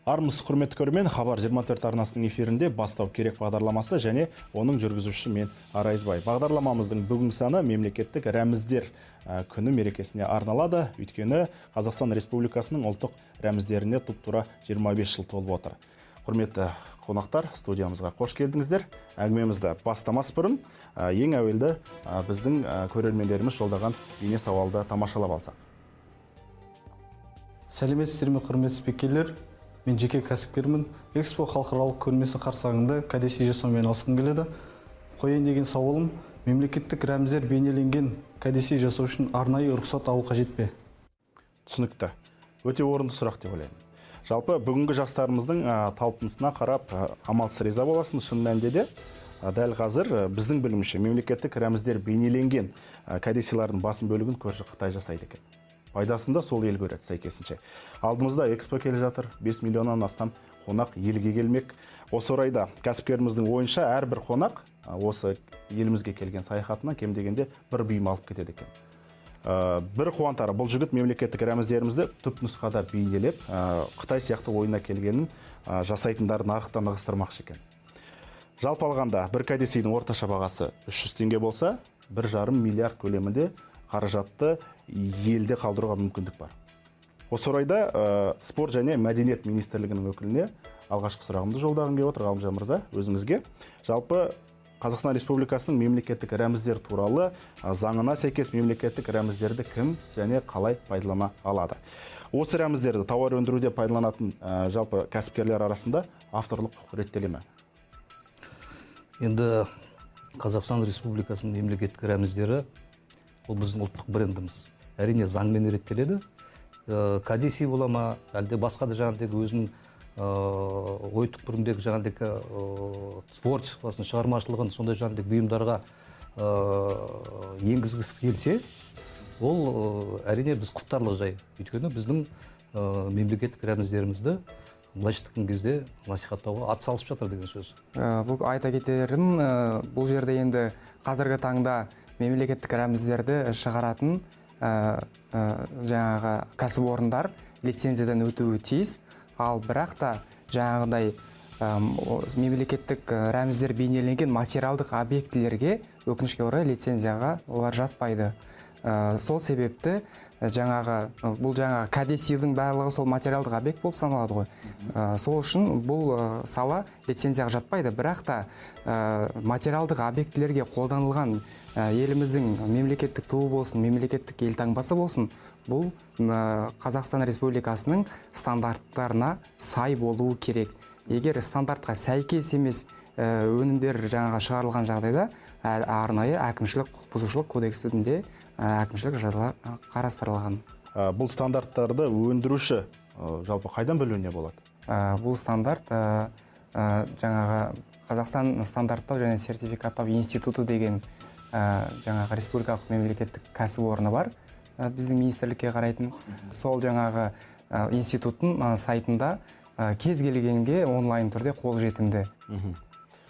Армысыз, құрметті көрермен, Хабар 24 арнасының эфирінде «Бастау керек» бағдарламасы және оның жүргізушісі мен, Арай Ізбай. Бағдарламамыздың бүгінгі саны мемлекеттік рәміздер күні мерекесіне арналады. Өйткені Қазақстан Республикасының ұлттық рәміздеріне тұп-тура 25 жыл толып отыр. Құрметті қонақтар, студиямызға қош келдіңіздер. Әңгімемізді бастамас бұрын ең әуелді біздің көрермендеріміз жолдаған бейне сауалды тамашалап алсақ. Сәлеметсіздер ме, құрметті спикерлер! Мен жеке кәсіпкермін. Экспо халықаралық көрмесі қарсаңында кәдесый жасаумен айналысқым келеді. Қояйын деген сауалым: мемлекеттік рәміздер бейнеленген кәдесый жасау үшін арнайы рұқсат алу қажет пе? Түсінікті. Өте орынды сұрақ деп ойлаймын. Жалпы бүгінгі жастарымыздың талпынысына қарап амалсыз риза боласың. Шын мәнінде де дәл қазір біздің білуімізше, мемлекеттік рәміздер бейнеленген кәдесыйлардың басым бөлігін көрші Қытай жасайды екен. Пайдасын да сол ел көреді сәйкесінше. Алдымызда Экспо келе жатыр, 5 миллионнан астам қонақ елге келмек. Осы орайда кәсіпкеріміздің ойынша, әрбір қонақ осы елімізге келген саяхатынан кем дегенде бір бұйым алып кетеді екен. Бір қуантары, бұл жігіт мемлекеттік рәміздерімізді түп нұсқада бейнелеп, Қытай сияқты ойына келгенін жасайтындарды нарықтан ығыстырмақшы екен. Жалпы алғанда, бір кәдесыйдың орташа бағасы 300 теңге болса, 1,5 миллиард көлемінде қаражатты елде қалдыруға мүмкіндік бар. Осы орайда спорт және мәдениет министрлігінің өкіліне алғашқы сұрағымды жолдағым келіп отыр. Ғалымжан мырза, өзіңізге. Жалпы Қазақстан Республикасының мемлекеттік рәміздер туралы заңына сәйкес мемлекеттік рәміздерді кім және қалай пайдалана алады? Осы рәміздерді тауар өндіруде пайдаланатын жалпы кәсіпкерлер арасында авторлық құқық реттеле ме? Енді Қазақстан Республикасының мемлекеттік рәміздері — ол біздің ұлттық брендіміз. Әрине, заңмен реттеледі. Кәдесый бола ма, әлде басқа да жаңағыдай өзінің ой түкпіріндегі жаңағыдай творчествосын, шығармашылығын сондай жаңағыдай бұйымдарға енгізгісі келсе, ол әрине, біз құптарлық жай. Өйткені біздің мемлекеттік рәміздерімізді, былайша айтқан кезде, насихаттауға атсалысып жатыр деген сөз. Бұл айта кетерім, бұл жерде енді қазіргі таңда мемлекеттік рәміздерді шығаратын жаңағы кәсіпорындар лицензиядан өтуі тиіс. Ал бірақ та жаңағыдай мемлекеттік рәміздер бейнеленген материалдық объектілерге, өкінішке орай, лицензияға олар жатпайды. Сол себепті жаңағы бұл жаңағы кәдесыйдың барлығы сол материалдық объект болып саналады ғой. Сол үшін бұл сала лицензияға жатпайды. Бірақ та материалдық объектілерге қолданылған еліміздің мемлекеттік туы болсын, мемлекеттік елтаңбасы болсын, бұл Қазақстан Республикасының стандарттарына сай болуы керек. Егер стандартқа сәйкес емес өнімдер жаңағы шығарылған жағдайда, арнайы әкімшілік құқық бұзушылық кодексінде әкімшілік жазалар қарастырылған. Бұл стандарттарды өндіруші жалпы қайдан білуіне болады? Бұл стандарт жаңағы Қазақстан стандарттау және сертификаттау институты деген жаңағы республикалық мемлекеттік кәсіпорны бар, біздің министрлікке қарайтын. Сол жаңағы институттың сайтында кез келгенге онлайн түрде қолжетімді.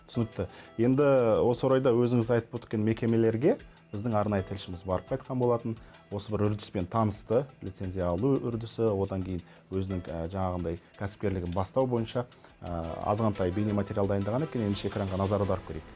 Түсінікті. Енді осы орайда өзіңіз айтып өткен мекемелерге біздің арнайы тілшіміз барып қайтқан болатын. Осы бір үрдіспен танысты: лицензия алу үрдісі, одан кейін өзінің жаңағындай кәсіпкерлігін бастау бойынша азғантай бейнематериал дайындаған екен. Ендеше экранға назар аударып көрейік.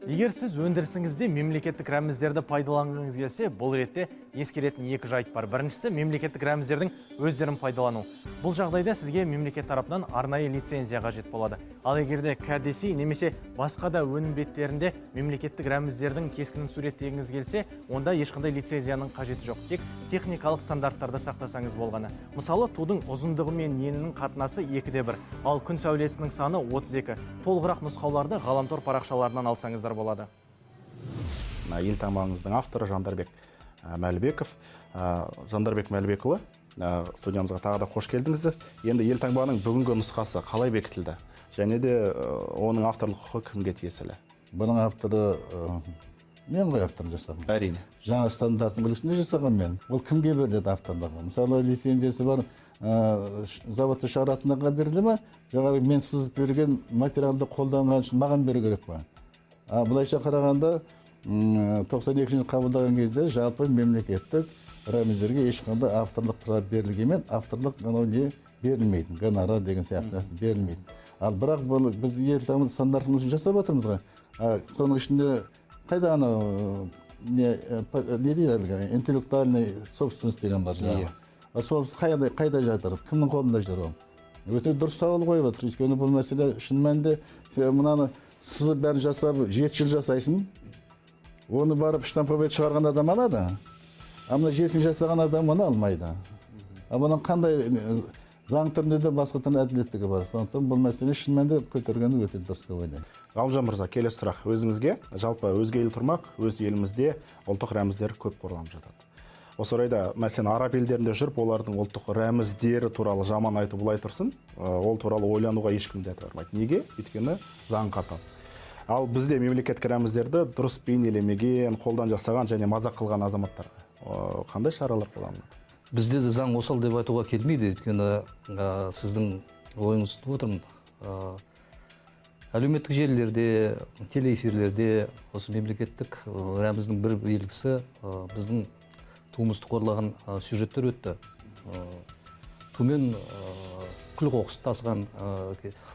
Егер сіз өндірісіңізде мемлекеттік рәміздерді пайдаланғыңыз келсе, бұл ретте ескеретін екі жайт бар. Біріншісі — мемлекеттік рәміздердің өздерін пайдалану. Бұл жағдайда сізге мемлекет тарапынан арнайы лицензия қажет болады. Ал егер де кәдесый немесе басқа да өнім беттерінде мемлекеттік рәміздердің кескінін суреттегіңіз келсе, онда ешқандай лицензияның қажеті жоқ. Тек техникалық стандарттарды сақтасаңыз болғаны. Мысалы, тудың ұзындығы мен енінің қатынасы 2:1, ал күн сәулесінің саны 32. Толығырақ нұсқауларды ғаламтор парақшаларынан алсаңыздар болады. Мына елтаңбамыздың авторы Жандарбек Мәлібеков. Жандарбек Мәлібекұлы, студиямызға тағы да қош келдіңіздер. Енді елтаңбаның бүгінгі нұсқасы қалай бекітілді және де оның авторлық құқығы кімге тиесілі? Бұның авторы мен ғой, авторын жасаған. Әрине. Жаңа стандарттың үлгісінде жасаған мен. Ол кімге беріледі авторлығы? Мысалы, лицензиясы бар заводта шығаратындарға беріле ма? Жаңағы мен сызып берген материалды қолданған үшін маған беру керек па? А былайша қарағанда, 92 жылы қабылдаған кезде жалпы мемлекеттік Рәміздерге ешқандай авторлық право берілгенмен, авторлық анау не берілмейтін, гонорар деген сияқты нәрсе берілмейді. Ал бірақ бұл біз елтаңба стандартын жасап жатырмыз ғой. Соның ішінде қайда анау не, не дейді, әлгі интеллектуальный собственность деген бар жаңағы. А сол қайда жатыр, кімнің қолында жүр ол? Өте дұрыс сауал қойып отыр, өйткені бұл мәселе шын мәнінде сен мынаны сызып, бәрін жасап, 7 жыл жасайсың, оны барып штамповать шығарған адам алады, а мына 7 жыл жасаған адам оны алмайды. А бұның қандай заң түрінде де, басқа түрінде әділеттігі бар? Сондықтан бұл мәселе шын мәнінде көтергені өте дұрыс деп ойлаймын. Ғалымжан мырза, келесі сұрақ өзіңізге. Жалпы, өзге ел тұрмақ, өз елімізде ұлттық рәміздер көп қорланып жатады. Осы орайда, мәселен, араб елдерінде жүріп, олардың ұлттық рәміздері туралы жаман айту былай тұрсын, ол туралы ойлануға ешкім де бармайды. Неге? Өйткені заң қатал. Ал бізде мемлекеттік рәміздерді дұрыс бейнелемеген, қолдан жасаған және мазақ қылған азаматтарға қандай шаралар қолданылады? Бізде де заң осал деп айтуға келмейді, өйткені сіздің ойыңызды түсініп отырмын. Әлеуметтік желілерде, телеэфирлерде осы мемлекеттік рәміздің бір белгісі, біздің туымызды қорлаған сюжеттер өтті. Тумен күл қоқыс тасыған,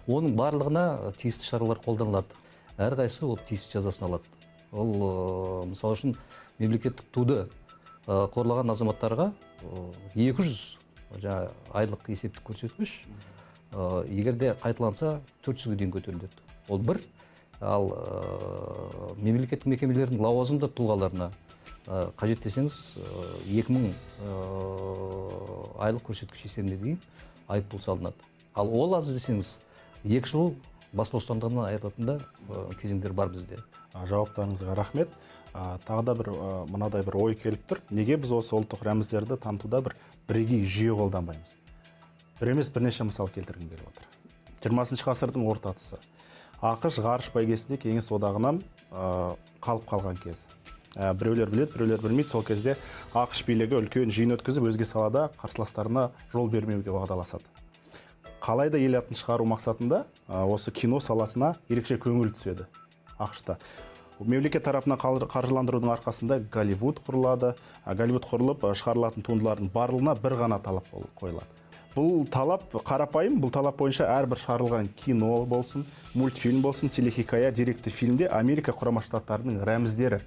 оның барлығына тиісті шаралар қолданылады. Әрқайсысы ол тиісті жазасын алады. Ол мысалы үшін, мемлекеттік туды қорлаған азаматтарға 200 жаңа айлық есептік көрсеткіш, егер де қайталанса, 400-ге дейін көтеріледі. Ол бір. Ал мемлекеттік мекемелердің лауазымды тұлғаларына қажет десеңіз, 2000 айлық көрсеткіш есебіне дейін айыппұл салынады. Ал ол аз десеңіз, 2 жыл бас бостандығынан айырылатын да кезеңдер бар бізде. Жауаптарыңызға рахмет. Тағы да бір мынадай бір ой келіп тұр: неге біз осы ұлттық рәміздерді танытуда бір бірегей жүйе қолданбаймыз? Бір емес, бірнеше мысал келтіргім келіп отыр. 20 ғасырдың орта тұсы, АҚШ ғарыш бәйгесінде Кеңес Одағынан қалып қалған кез. Біреулер біледі, біреулер білмейді. Сол кезде АҚШ билігі үлкен жиын өткізіп, өзге салада қарсыластарына жол бермеуге уағдаласады. Қалай да ел атын шығару мақсатында осы кино саласына ерекше көңіл түседі АҚШ-та. Мемлекет тарапынан қаржыландырудың арқасында Голливуд құрылады. Голливуд құрылып, шығарылатын туындылардың барлығына бір ғана талап қойылады. Бұл талап қарапайым. Бұл талап бойынша әрбір шығарылған кино болсын, мультфильм болсын, телехикая, деректі фильмде Америка Құрама Штаттарының рәміздері,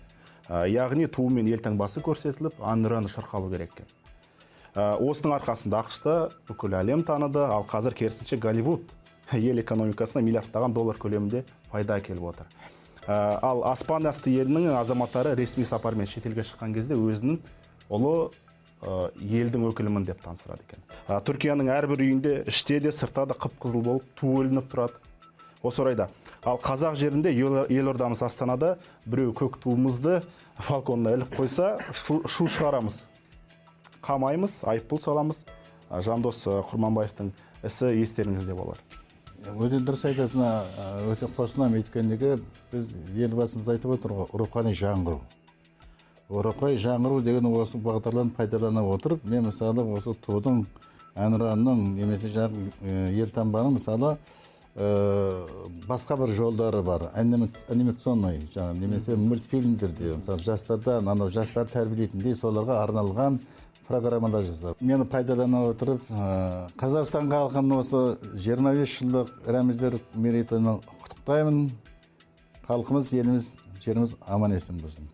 яғни туы мен елтаңбасы көрсетіліп, әнұраны шырқалу керек екен. Осының арқасында АҚШ-ты бүкіл әлем таныды. Ал қазір керісінше Голливуд ел экономикасына миллиардтаған доллар көлемінде пайда әкеліп отыр. Ал аспан асты елінің азаматтары ресми сапармен шетелге шыққан кезде өзінің ұлы елдің өкілімін деп таныстырады екен. Түркияның әрбір үйінде іште де, сыртта да қып қызыл болып ту ілініп тұрады. Осы орайда, ал қазақ жерінде, елордамыз Астанада біреу көк туымызды балконына іліп қойса, шу шығарамыз, қамаймыз, айыппұл саламыз. Жандос Құрманбаевтың ісі естеріңізде болар. Өте дұрыс айтасың, өте қосыламын, өйткені неге, біз Елбасымыз айтып отыр ғой, рухани жаңғыру. Рухани жаңғыру деген осы бағдарларын пайдалана отырып, мен, мысалы, осы тудың, әнұранның немесе жаңағы елтаңбаның, мысалы, басқа бір жолдары бар, анимационный жаңағы немесе мультфильмдерде, мысалы, жастардан анау жастарды тәрбиелейтіндей, соларға арналған программалар жасап, мені пайдалана отырып, Қазақстан халқын осы 25 жылдық рәміздер мерейтойымен құттықтаймын. Халқымыз, еліміз, жеріміз аман есен болсын.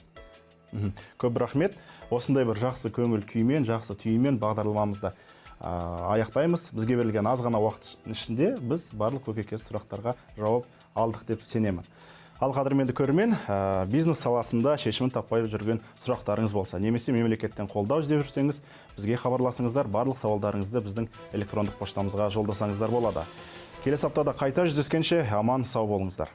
Көп рахмет. Осындай бір жақсы көңіл күймен, жақсы түйінмен бағдарламамызды аяқтаймыз. Бізге берілген аз ғана уақыт ішінде біз барлық көкейкесті сұрақтарға жауап алдық деп сенемін. Ал қадірменді көрермен, бизнес саласында шешімін таппай жүрген сұрақтарыңыз болса немесе мемлекеттен қолдау іздеп жүрсеңіз, бізге хабарласыңыздар. Барлық сауалдарыңызды біздің электрондық поштамызға жолдасаңыздар болады. Келесі аптада қайта жүздескенше, аман сау болыңыздар.